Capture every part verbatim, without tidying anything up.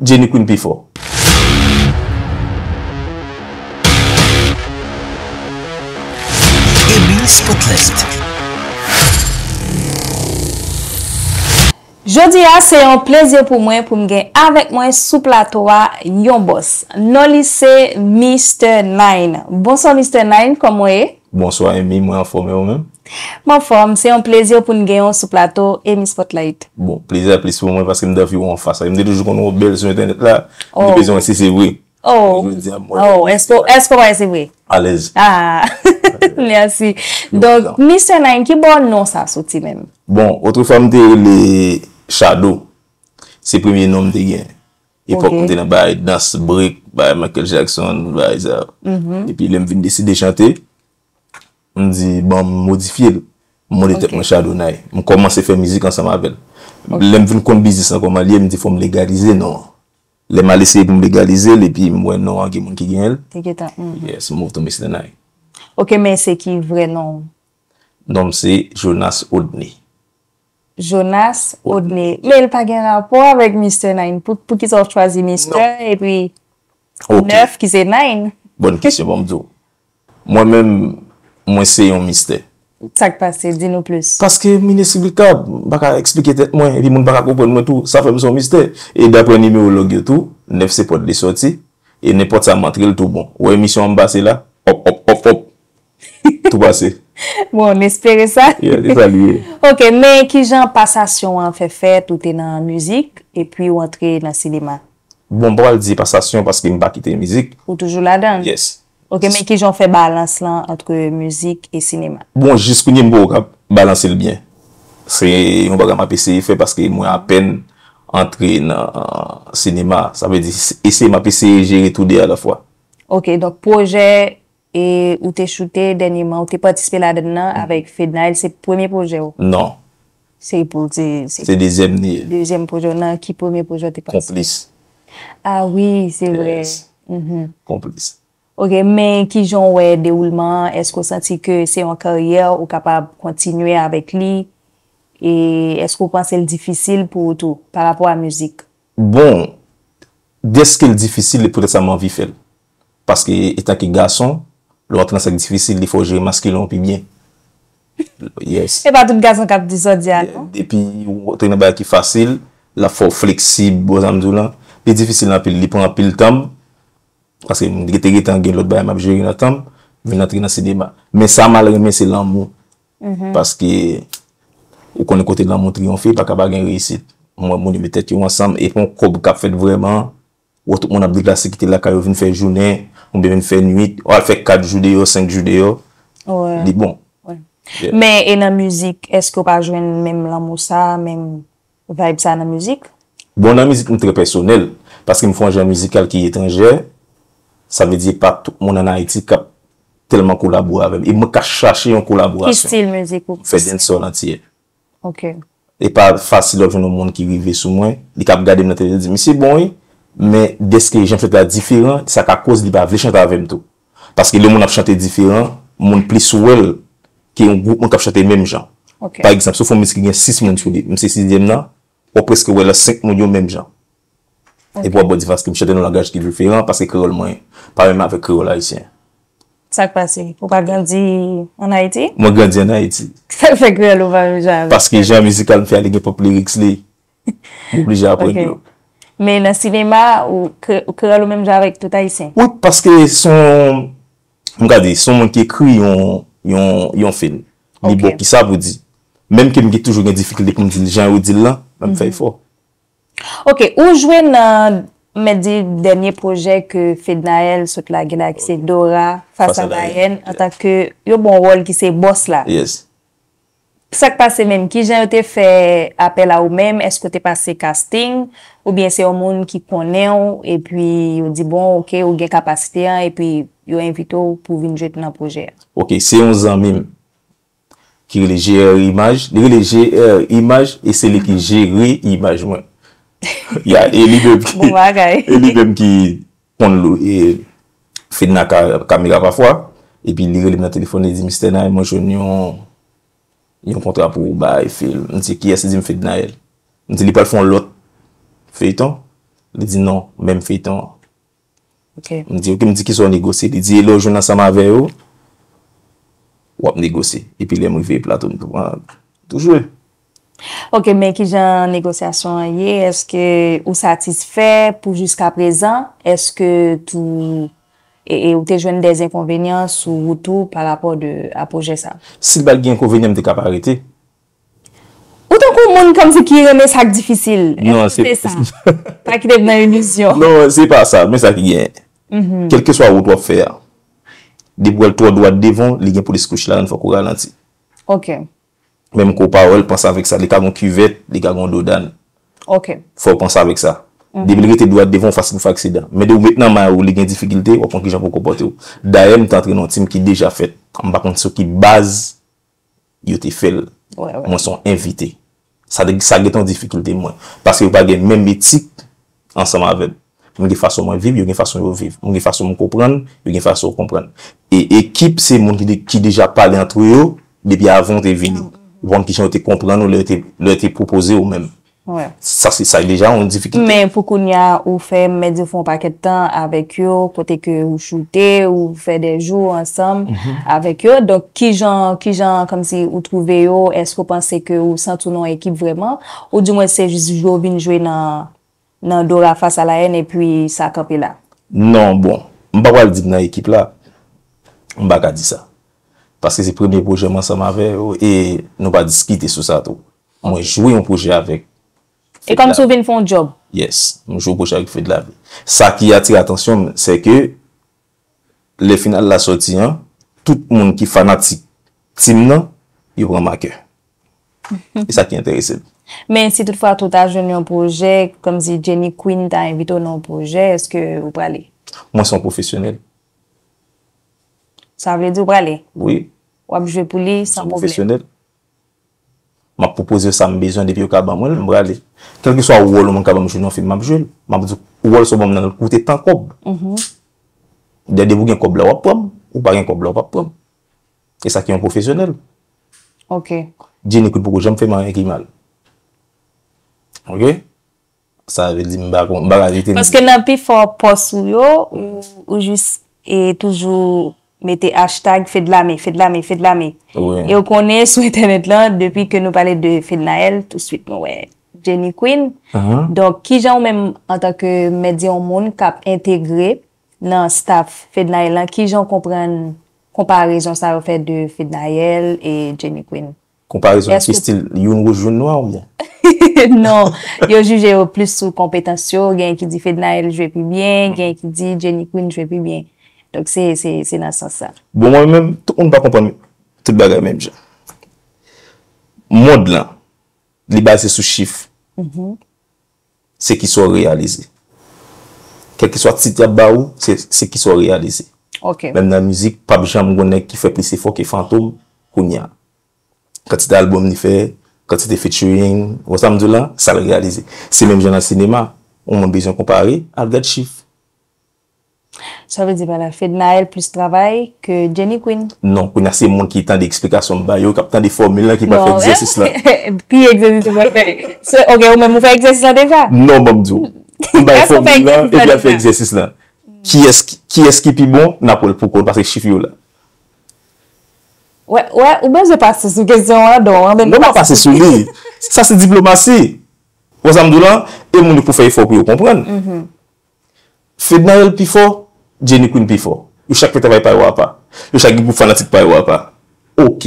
Jenny Queen pi fò. Emil Spotlight. Jodi a, se yon plezi pou mwen pou m gen avèk mwen sou plato a yon bòs. Non li se Mister Nine. Bonswa, Mister Nine, kòman w ye? Bonswa, Emi, mwen anfòm, e ou menm? M anfòm, se yon plezi pou n gen w sou plato Emi Spotlight. Bon, plezi a plis pou mwen paske m t anvi wè w anfas. M te toujou konn wè w bèl sou entènèt la, m te bezwen wè si se vre. Oh, jodi a, mwen, oh, èske, èske w wè se vre? Alèz. Ah, mèsi. Donk, Mister Nine, ki bò non sa soti menm? Bon, otrefwa m te rele Shadow. Se premye non m te gen. Epòk m te nan bagay dans break, bagay Michael Jackson, bagay sa. Epi lè m vin deside chante, m di, bon, m modifye l. M mande tèt mwen Chadonay. M kòmanse fè mizik ansanm avè l. Lè m vin konn biznis lan kòman l ye, m di, fò m legalize non an. Lè m al eseye pou m legalize l, epi m wè non an gen moun ki genyen l. Yes, m tonbe Mister Nine. Ok, men se ki vrè non w? Non m se Jonas Odney. Jonas Odney. Men l pa gen rapò avèk Mister Nine. Pou, poukisa w chwazi Mister epi Nine ki se Nine? Bòn kesyon, ban m di w. Mwen menm, mwen se yon mistè. Sa k pase? Di nou plis. Paske m inesplikab, m pa ka eksplike tèt mwen, epi moun pa ka konprann mwen tou. Sa fè m se yon mistè. E daprè nimewo lòg yo tou, nèf se pòt li sòti, e nenpòt sa m antre l tou bon. Ou wè emisyon an m pase la? Hop, hop, hop, hop. Tou pase. Bon, n espere sa. Yeah, se sa li ye. Ok, men kijan pasasyon an fè fèt, ou te nan mizik, epi w antre nan sinema? Bon, m pa pral di pasasyon paske m pa kite mizik. Ou toujou ladan l? Yes. Ok, men kijan w fè balans lan antre mizik e sinema? Bon, jis kounye a m poko ka balanse l byen. Se yon bagay m ap eseye fè paske mwen apèn antre nan sinema. Sa vle di, eseye, m ap eseye jere tou de alafwa. Ok, donk pwojè e ou te choute dènyèman, ou te patisipe ladan l nan avèk Fednaelle, se premye pwojè w? Non. Se pou, se, se dezyèm li ye. Dezyèm pwojè w. Nan ki premye pwojè w te patisipe? Konplis. Ah wi, se vre. Yes. Konplis. Ok, men kijan w wè dewoulman an? Èske w santi ke se yon karyè ou kapab kontinye avèk li? E èske w panse l difisil pou ou tou, pa rapò a mizik? Bon, dèske l difisil, e poutèt sa m anvi fè l. Paske, etanke gason, lè w antre nan sa k difisil, li fè w jere maskilen w pi byen. Yes. E pa tout gason k ap di sa w di a, non? Depi w antre nan bagay ki fasil, l ap fè w fleksib, bon, sa m di w lan. Li difisil anpil, li pran anpil tan m. Paske m te gentan gen lòt bagay m ap jere nan tan m, vin antre nan sinema. Men sa m al renmen, se lanmou. Paske ou konnen kote lanmou triyonfe, pa ka pa gen reyisit. Mwen, moun yo met tèt yo ansanm, e pa yon kòb k ap fèt vrèman. Ou wè tout moun ap deplase kite lakay yo, vin fè jounen, oubyen vin fè nwit, ou al fè kat jou deyò, senk jou deyò. Li bon. Men, e nan mizik, èske w pa jwenn menm lanmou sa, menm vibe sa nan mizik? Bon, nan mizik, m trè pèsonèl, paske m fè yon jan mizikal ki etranjè, sa vle di pa tout moun ann Ayiti k ap tèlman kolabore avè m. E mwen ka chache yon kolaborasyon. Ki stil mizik ou? M fè dancehall antiyè. Ok. E pa fasil w ap jwenn yon moun ki rive sou mwen, li k ap gade m nan televizyon, di, "Misye bon, wi," men dèske jan m chante la diferan, sa ka koz li pa vle chante avè m tou. Paske lè moun ap chante diferan, moun plis wè l ke yon gwoup moun k ap chante menm jan. Ok. Pa egzanp, si w fè yon mizik ki gen sis moun sou li, m se sizyèm nan, w ap prèske wè lòt senk moun yo menm jan. Ok. Epi w ap wè diferans ke m chante nan yon langaj ki diferan, paske kreyòl mwen pa menm avèk kreyòl ayisyen. Sa k pase? Ou pa grandi ann Ayiti? Mwen grandi ann Ayiti. Sa k fè kreyòl ou pa menm jan avèk? Paske jan mizikal m fè a, li gen pwòp lyrics li. M oblije aprann yo. Ok. Men nan sinema, ou kre-, ou kreyòl ou menm jan avèk tout ayisyen? Wi, paske se yon, m ka di, se yon moun ki ekri yon, yon, yon fim. Li bon, kisa pou di. Menm ke m gen toujou gen difikilte pou m di l jan yo di l lan, men m fè efò. Ok, ou jwe nan, m mèt di, dènye pwojè ke Fednaelle sot lage la, ki se Dora, Fas a Dayèn, antanke yo ba w wòl ki se bòs la. Yes. Sa k pase menm? Kijan yo te fè apèl a ou menm? Èske w te pase casting? Oubyen se yon moun ki konnen w, epi yo di, bon, ok, ou gen kapasite an, epi yo envite w pou w vin jwe nan pwojè a? Ok, se yon zanmi m ki rele G R Imaj. Li rele G R Imaj e se li ki jere imaj mwen. Ya, e li menm ki, bon bagay, e li menm ki konn lou-, e, Fedna ka-, kamera pafwa. Epi li rele m nan telefòn, li di, "Mister Nine, mwen jwenn yon, yon kontra pou w bay fim." M di, "Kiyès?" Li di m, "Fednaelle." M di, "Li pral fè yon lòt feyton." Li di non, menm feyton an. M di, ok, m di, kisa w negosye? Li di, e lè w jwenn ansanm avè yo, w ap negosye. Epi lè m rive plato, m tou pran, tou jwe. Ok, men kijan negosyasyon an ye? Èske ou satisfè pou jiska prezan? Èske tou e, e ou te jwenn dè enkonvenyan sou wout ou pa rapò de a pwojè sa? Si l pa t gen enkonvenyan, m te ka pa rete. Ou tankou moun kòmsi ki renmen sa k difisil. Èske se sa? Pa kite m nan ilizyon. Non, se pa sa, men sa ki genyen. Kèlkeswa wout w ap fè a, depi w al twò dwat devan w, li gen polis kouch ladan, fòk ou ralanti. Ok. Menm ke w pa wè l, panse avèk sa, li ka gen yon kivèt, li ka gen yon dodàn. Ok. Fò w panse avèk sa. Depi l rete dwat devan w, fasil pou fè aksidan. Men depi w met nan may ou, li gen difikilte, w ap konn kijan pou w konpòte w. Dayè, m te antre nan yon tim ki deja fèt. M pa konn sou ki baz yo te fè l. Mwen se yon envite. Sa, sa gentan yon difikilte mwen. Paske yo pa gen menm etik ansanm avè m. Mwen gen fason mwen viv, yo gen fason yo viv. Mwen gen fason m konprann, yo gen fason yo konprann. E ekip se moun ki, de, ki deja pale antre yo depi avan w te vini. Yo konn kijan yo te konprann ou lè yo te, lè yo te pwopoze ou menm. Sa se, sa deja yon difikilte. Men pou kounye a, ou fè, m mèt di w fè yon pakèt tan avèk yo, kote ke ou choute, ou fè dè jou ansanm avèk yo. Donk, kijan, kijan, kòmsi ou twouve yo, èske ou panse ke ou santi w nan yon ekip vrèman, oudimwen se jis jou w vin jwe nan, nan do Rapha Salaen epi sa kanpe la? Non, bon, m pa pral di m nan ekip la. M pa ka di sa. Paske se premye pwojè m ansanm avè yo e nou pa diskite sou sa tou. Mwen jwe yon pwojè avèk. E kòmsi w vin fè yon djòb? Yes, m jwe yon pwojè avèk Fedlavi. Sa ki atire atansyon m, se ke lè final la sòti an, tout moun ki fanatik tim nan, yo pran makè. E sa ki enterese m. Men si toutfwa tou ta jwenn yon pwojè, kòmsi Jenny Queen ta envite w nan yon pwojè, èske ou prale? Mwen se yon pwofesyonèl. Sa vle di ou prale? Wi. W ap jwe pou li san pwoblèm? Pwofesyonèl. M ap pwopoze yo sa m bezwen, depi yo ka ban mwen l, m prale. Kèlkeswa wòl yon moun ka ban m jwe nan yon fim, m ap jwe l. M ap di w, wòl sa w ban m nan, l koute tan kòb. Dè depi w gen kòb la, w ap pran m. Ou pa gen kòb la, w p ap pran m. E sa ki yon pwofesyonèl. Ok. Jenny Queen poko janm fè m anyen ki mal. Ok? Sa vle di m pa kon, m pa ka rete m. Paske nan pifò pòs ou yo, ou, ou jis e toujou mete hashtag Fedlame, Fedlame, Fedlame. Wi. E ou konnen sou entènèt lan, depi ke nou pale de Fednaelle, touswit nou wè Jenny Queen. Donk, kijan ou menm, antanke mèt di yon moun k ap entegre nan staff Fednaelle lan, kijan w konprann konparezon sa yo fè de Fednaelle e Jenny Queen? Konparezon ki stil youn wouj, youn nwa oubyen? Non, yo jije yo plis sou konpetans yo, gen ki di Fednaelle jwe pi byen, gen ki di Jenny Queen jwe pi byen. Donk se, se, se nan sans sa. Bon, mwen menm, tout moun pa konprann tout bagay menm jan. Mond lan, li baze sou chif. Se kisa w reyalize. Kèlkeswa tit y ap ba ou, se, se kisa w reyalize. Ok. Menm nan mizik, p ap janm gon nèg ki fè plis efò ke Fantom kounye a. Kantite albòm li fè, kantite featuring, ou wè sa m di w la, sa l reyalize. Se menm jan nan sinema, yon moun bezwen konpare, al gad chif. Sa vle di pa la Fednaelle plis travay ke Jenny Queen? Non, kounye a se moun ki tande eksplikasyon m ba yo, k ap tande fòmil lan, ki pral fè egzèsis lan. Ki egzèsis ou pral fè? Se, ok, ou menm ou fè egzèsis lan deja? Non, ban m di w. M bay fòmil lan, epi al fè egzèsis lan. Kiyès ki, kiyès ki pi bon, n ap wè l pou kont, paske chif yo la. Wè, wè, ou bezwen pase sou kesyon an, don. Non, m pa pase sou li. Sa se diplomasi. Ou wè sa m di w lan? E moun yo pou fè efò pou yo konprann. Fednaelle pi fò, Jenny Queen pi fò. Yo chak fè travay pa yo apa. Yo chak gen gwoup fanatik pa yo apa. Ok.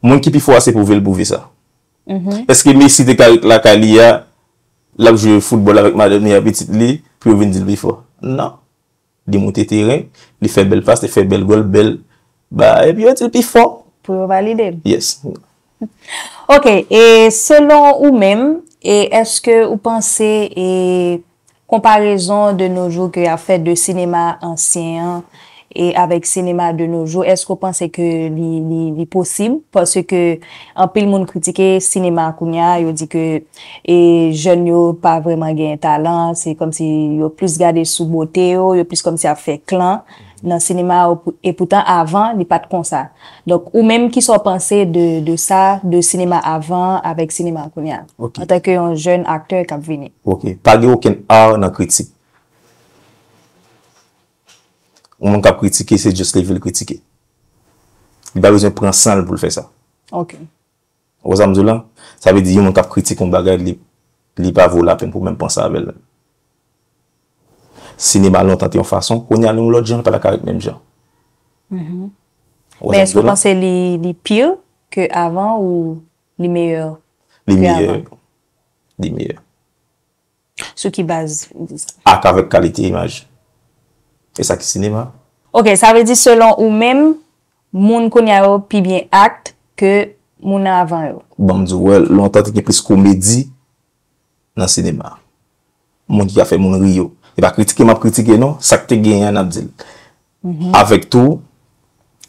Moun ki pi fò a se pwouve l pwouve sa. Èske Messi te ka ret lakay li a, l ap jwe foutbòl avèk madanm li ak pitit li, pou yo vin di l pi fò? Non. Li moute teren, li fè bèl pas, li fè bèl gòl, bèl ba, epi yo di l pi fò. Pou yo valide l. Yes. Ok, e selon ou menm, e èske ou panse e konparezon de nos jours ke y ap fè de sinema ansyen an e avèk sinema de nos jours, èske ou panse ke li, li, li posib? Paske anpil moun kritike sinema kounye a, yo di ke e jèn yo pa vrèman gen talan, se kòmsi yo plis gade sou bote yo, yo plis kòmsi ap fè klan. nan sinema a, e poutan avan, li pa t konsa. Donk, ou menm, kisa w panse de, de sa, de sinema avan avèk sinema kounye a, antanke yon jèn aktè k ap vini? Ok. Pa gen okenn ar nan kritik. Yon moun k ap kritike, se just leve l kritike. Li pa bezwen pran san l pou l fè sa. Ok. Ou wè sa m di w la? Sa vle di yon moun k ap kritike yon bagay, li, li pa vo lapenn pou w menm panse avè l menm. Sinema lontan te yon fason, kounye a li yon lòt jan, li pa ta ka ret menm jan. Ou wè sa m di w la? Men èske w panse li, li pi ke avan ou li meyè ke avan? Li meyè. Li meyè. Sou ki baz ou di sa? Ak avèk kalite imaj. E sa ki sinema. Ok, sa vle di selon ou menm, moun kounye a yo pi byen act ke moun avan yo. Ban m di w, wè, lontan te gen plis komedi nan sinema. Moun ki ka fè moun ri yo. E pa kritike m ap kritike non, sa k te genyen an n ap di l. Avèk tou,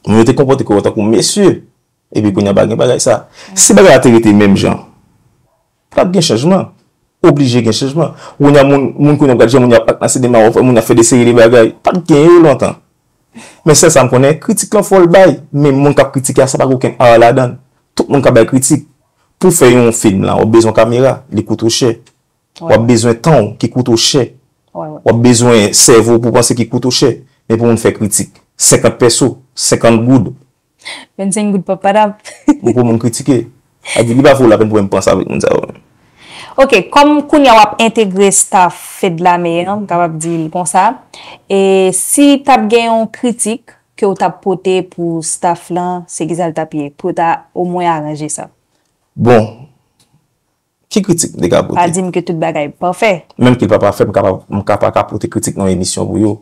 moun yo te konpòte kò yo tankou mesye. Epi kounye a pa gen bagay sa. Si bagay la te rete menm jan, pa t ap gen chanjman. Oblije gen chanjman. Kounye a moun, moun kounye a ap gad jan moun yo ap ak nan sinema, w ap wè moun yo ap fè de seri de bagay. Pa t gen yo lontan. Men sèl sa m konnen, kritik lan fò l bay. Men moun k ap kritike a, sa pa gen okenn ar ladan l. Tout moun ka bay kritik. Pou fè yon fim la, w ap bezwen kamera, li koute w chè. W ap bezwen tan w ki koute w chè. W ap bezwen sèvo pou panse ki koute w chè. Men pou moun fè kritik, senkant pèso, senkant goud. Vennsenk goud pa padap. Pou moun kritike. Sa di, li pa vo lapenn pou menm panse avèk moun sa yo. Ok, kòm kounye a w ap entegre staff Fedlame an, m kapab di l konsa, e si t ap gen yon kritik ke w t ap pote pou staff lan, se kisa l t ap ye? Pou yo ta omwen aranje sa. Bon, ki kritik m te ka pote? Pa di m ke tout bagay pafè. Menm ke l pa pafè, m ka pa, m ka pa ka pote kritik nan yon emisyon pou yo.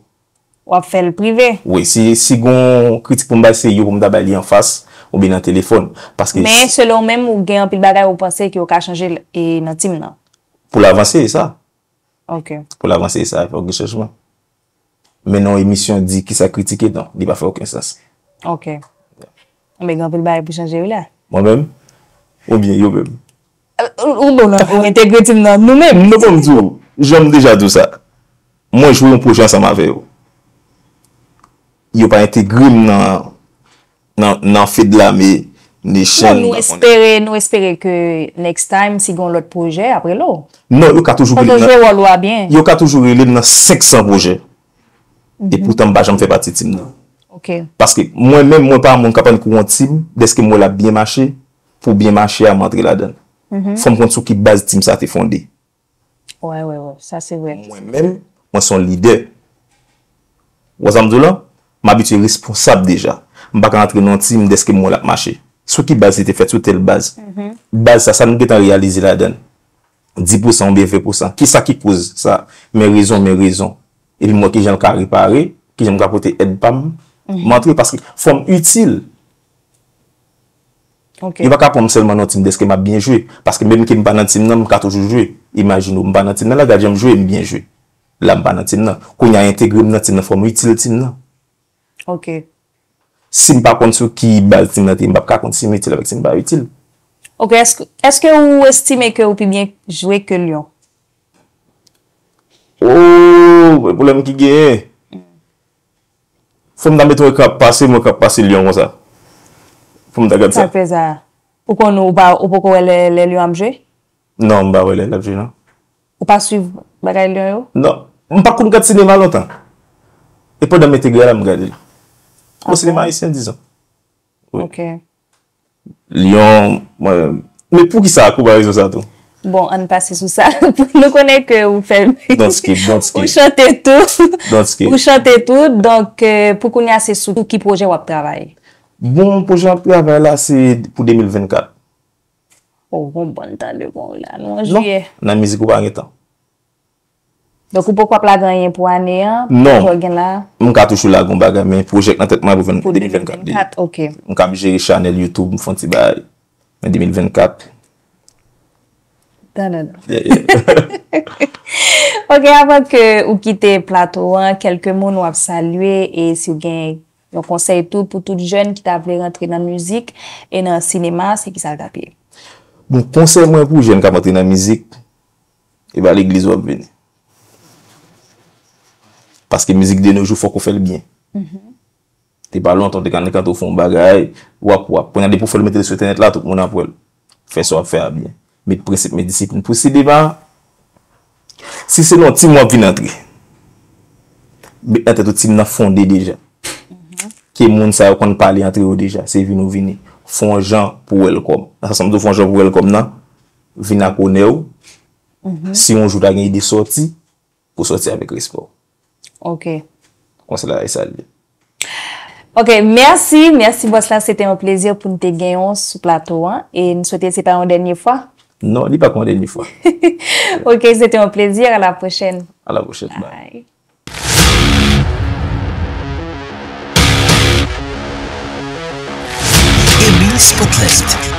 W ap fè l prive. Wi, si, si gon kritik pou m bay, se yo pou m ta bay li anfas oubyen nan telefòn. Paske Men, selon w menm, ou gen anpil bagay ou panse ke w ka chanje l, e nan tim nan. Pou l avanse, e sa. Ok. Pou l avanse, e sa, fòk gen chanjman. Men nan yon emisyon di kisa kritike, non, li pa fè okenn sans. Ok. Men gen anpil bagay pou chanje wi la. Mwen menm? Oubyen yo menm? Ou bon nan pou entegre tim nan nou menm. Non, ban m di w, jan m deja di w sa. Mwen jwe yon pwojè ansanm avè yo. Yo pa entegre m nan, nan, nan Fedlame Nation. Non, nou espere, nou espere ke next time, si gen yon lòt pwojè, ap rele w. Non, yo ka toujou rele m nan, yo ka toujou rele m nan senk san pwojè. E poutan, m pa janm fè pati tim nan. Ok. Paske mwen menm, mwen pa moun k ap annik yon tim, dèske m wè l ap byen mache, pou byen mache a, m antre ladan l. Fò m konn sou ki baz tim sa te fonde. Wè, wè, wè, sa se vrè. Mwen menm, mwen se yon lidè. Ou wè sa m di w la? M abitye responsab deja. M pa ka antre nan yon tim dèske m wè l ap mache. Sou ki baz li te fèt, sou tèl baz. Baz sa, sa nou gentan reyalize ladan l? Dis pousan oubyen ven pousan. Kisa ki koz sa? Men rezon, men rezon. Epi m wè kijan l ka repare, kijan m ka pote èd pa m. M antre paske fò m itil. Ok. Yo pa ka pran m sèlman nan tim dèske m ap byen jwe. Paske menm ke m pa nan tim nan, m ka toujou jwe. Imajine w, m pa nan tim nan, la gad jan m jwe, m byen jwe. La m pa nan tim nan. Kounye a entegre m nan tim nan, fò m itil tim nan. Ok. Si m pa konn sou ki baz tim nan te ye, m p ap ka konn si m itil avèk si m pa itil. Ok, èske, èske ou estime ke ou pi byen jwe ke Lyon? Oh, pwoblèm ki genyen. Fò m ta mete yon ekran ap pase, yon ekran ap pase Lyon konsa. Fò m ta gad sa. Sa k fè sa? Ou konn ou pa, ou poko wè lè, lè Lyon ap jwe? Non, m pa wè lè l ap jwe, non. Ou pa swiv bagay Lyon yo? Non. M pa konn gad sinema lontan. E pandan m entegre a la, m gade l. Bon, sinema ayisyen, dizon. Wi. Ok. Lyon, mwen, men poukisa konparezon sa tou? Bon, ann pase sou sa. Nou konnen ke ou fè, don't skip, don't skip, ou chante tou. Don't skip. Ou chante tou. Donk, euh, pou kounye a, se sou ki pwojè w ap travay? Bon, pwojè m ap travay la, se pou de mil vennkat. Oh, gon bon tan devan w la. Nou an jiyè. Non, nan mizik ou pa gen tan. Donk, ou poko ap lage anyen pou ane an? Non. Sa w gen la? M ka toujou lage yon bagay, men pwojè k nan tèt mwen pou de mil vennkat li. Pou de mil vennkat, ok. M ka ap jere chanèl YouTube, m fè yon ti bagay. Men de mil vennkat. Tandan. Yeah, yeah. Ok, avan ke ou kite plato an, kèlke mo nou ap salye, e si w gen yon konsèy tou pou tout jèn ki ta vle rantre nan mizik e nan sinema, se kisa l t ap ye? Bon, konsèy mwen pou jèn k ap antre nan mizik, e pa legliz w ap vini. Paske mizik de nos jours, fòk ou fè l byen. Te pa lontan, w te ka nan kante w fè yon bagay, w ap, w ap. Kounye a, depi w fè l mete l sou entènèt la, tout moun ap wè l. Fè sa w ap fè a byen. Met prensip, met disiplin. Pou si demen, si se nan yon tim w ap vin antre, met nan tèt ou tim nan fonde deja. Ke moun sa yo konn pale antre yo deja. Se vini ou vini. Fè yon jan pou welcome. Nan sans m di w fè yon jan pou welcome nan, vin ak onè w. Si yon jou w ta gen ide sòti, pou sòti avèk respè w. Ok. Konsèy la, e sa l ye. Ok, mèsi, mèsi bòs la, se te yon plezi pou n te genyen w sou plato an e n swete se pa yon dènye fwa. Non, li pa ka yon dènye fwa. Ok, se te yon plezi, a la pwochèn. A la pwochèn, bye. Bye. Emil Spotlight.